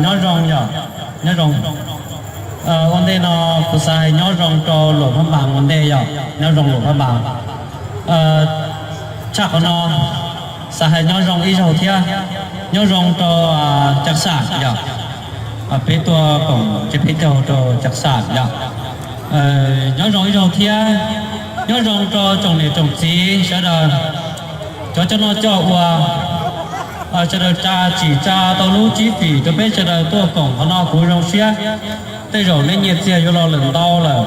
Nyob zoo yom, nyob zoo. Ua ntej no kuv xav hais nyob zoo rau Luam Phaj Npas ua ntej yom, nyob zoo Luam Phaj Npas. Tshaj qhov no, xav hais nyob zoo ib zaug thiab, nyob zoo rau Cag Xam yom, peb tuaj koom tsiab peb caug rau Cag Xam yom. Nyob zoo ib zaug thiab, nyob zoo rau tsoom niam tsoom txiv sawv daws, cov coj noj coj ua, sawv daws tsa tsim tsa tau lub tsib fim rau peb sawv daws tuaj koom qhov no kuv zoo siab. Tej zaum nej nyiaj txiag yuav los lawm ntau lawm,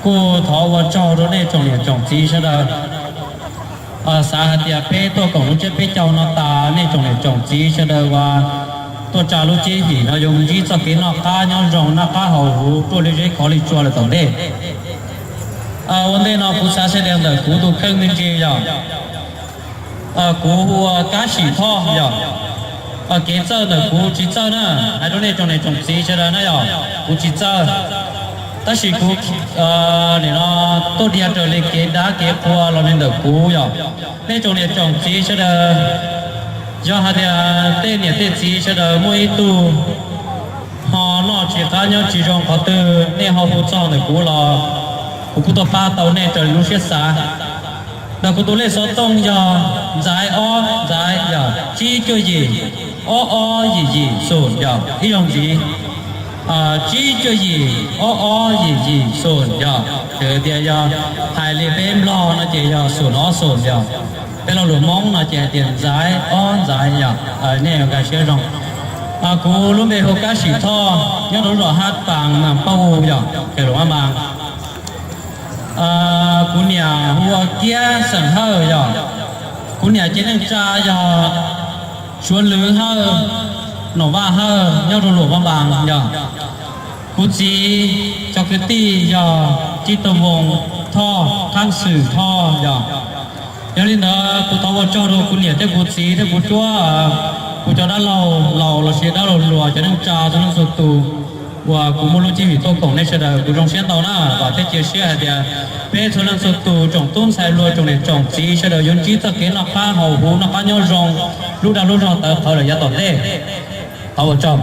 kuj thov ua tsaug rau nej tsoom niam tsoom txiv sawv daws. Xav hais tias peb tuaj koom lub tsiab peb caug no tas, nej tsoom niam tsoom txiv sawv daws uas tuaj tsa lub tsib fim no yuav mus ntsib txoj kev noj qab nyob zoo, noj qab haus huv, ruaj li zeb khov li tsua lawm tom ntej. Ua ntej no kuv xav saib dheev ntawm kuv tus kheej me ntsis yom. Kuv hu ua Kab Sim Thoj yom. Kev txawj ntawm kuv tsis txawj na, hais rau nej tsoom niam tsoom txiv sawv daws na yom, kuv tsis txawj. Tab sis kuv nim no tuaj dhia raws li kev dab kev qhua los li ntawm kuv yom. Nej tsoom niam tsoom txiv sawv daws, yog hais tias tej niam tej txiv sawv daws muaj ib tug ho noj tsis qab nyob tsis zoo qhov twg, nej ho hu txog ntawm kuv los kuv kuj tuaj pab tau nej raws li lub siab xav. Ntawm kuv tus lej xov tooj yog ntxaiv ob ntxaiv yom, tsib cuaj yim ob ob yim yim xum yom, ib zaug ntxiv, tsib cuaj yim ob ob yim yim xum yom. Txawm tias yog hais li peb Nplog no ces yog xum ob xum yom, peb lo lus Hmoob no ces hais tias ntxaiv ob ntxaiv yom. Nej nkag siab zoo. Kuv lub npe hu Kab Sim Thoj, nyob rau lub zos Hab Pas, Mas Paj Us yom, Khees Luam Phaj Npas. Kuv niam hu ua Kiab xeem Hawj yom. Kuv niam ces neej tsa yog Suav Lwv Hawj, Nom Vaj Hawj, nyob rau Luam Phaj Npas yom. Kuv txiv cov kwv tij yog Tsib Tug Voos Thoj, Thaab Xwm Thoj yom. Yog li ntawd kuv thov ua tsaug rau kuv niam thiab kuv txiv thiab kuv suab, kuv cov dab laug laus los sis dab laug hluas, cov neej tsa txhua leej txhua tus uas kuv muaj lub tsib fim tuaj koom nej sawv daws, kuv zoo siab ntau na. Vam thiab cia siab hais tias peb txhua leej txhua tus, tsoom tub ntxhais hluas, tsoom niam tsoom txiv sawv daws yuav ntsib txoj kev noj qab haus huv, noj qab nyob zoo, lub dag lub zog tawv qhawv lawm yav tom ntej. Thov ua tsaug.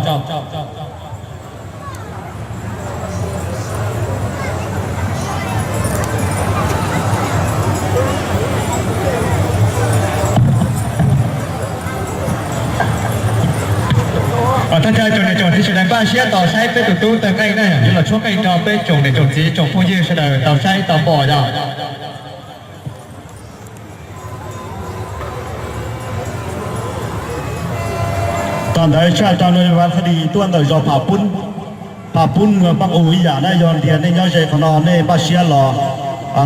Thaj chaw tsoom niam tsoom txiv sawv daws npaj siab tos saib peb tus tub Tawg Nqeej na, yuav los tshuab nqeej rau peb tsoom niam tsoom txiv tsoom phooj ywg sawv daws tau saib tau pom yom. Tom ntawd tshaj rau no Vaj Thaj Lis tuaj ntawm zos Pham Pub, Pham Pub muas Paj Us ib yam na. Yog tias nej nyob ze qhov no nej npaj siab los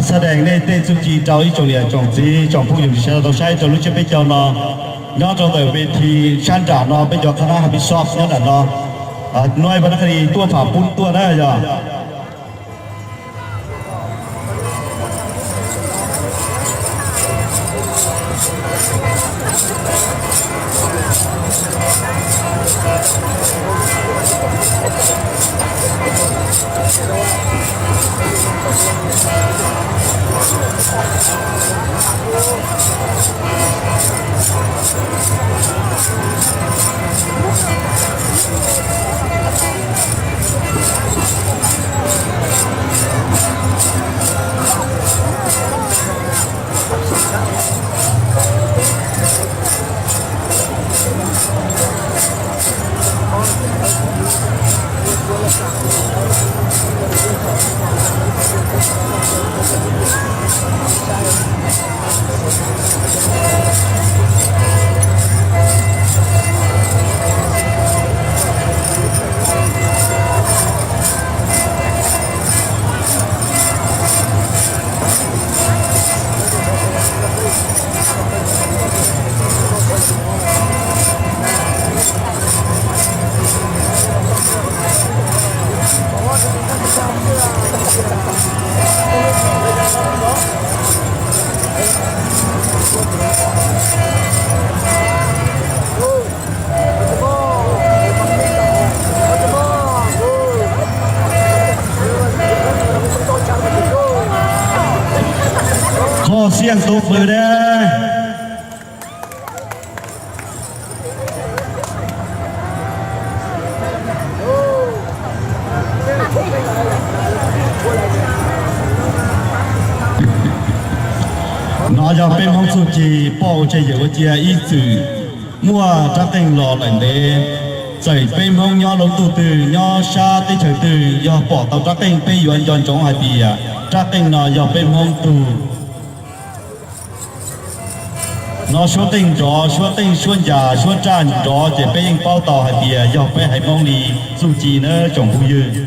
xab dees nej tej txuj ci rau ib tsoom niam tsoom txiv tsoom phooj ywg sawv daws tau saib rau lub tsiab peb caug no. Nyob rau ntawm ve thi sab nram no peb cov khab nab ha pis soj nyob nram no. No Vaj Thaj Lis tuaj Pham Pub tuaj na yog. Yog peb Hmoob txuj ci poj ua tseg yawm ua cia ib txwm muaj rab qeej los lawm ntev. Txawm peb Hmoob nyob lub ntuj twg, nyob sab teb chaws twg, yog pom tau rab qeej peb yuav nco ntsoov hais tias rab qeej no yog peb Hmoob tug. No suab qeej nrov, suab qeej suab ncas, suab raj nrov ces peb yeej paub tau hais tias yog peb haiv Hmoob li txuj ci nawb tsoom phooj ywg.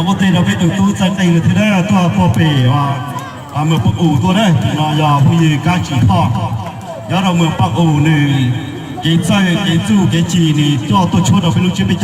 Ua tes rau peb tus tub txaij nqi lawm thiab na, tuaj puag pem Mws Paj Us tuaj na. Tus no yog phooj ywg Kab Tsis Thoj, nyob rau Mws Paj Us, nws kev txawj kev txuj kev ci nws coj tuaj tshuab rau peb lub tsiab peb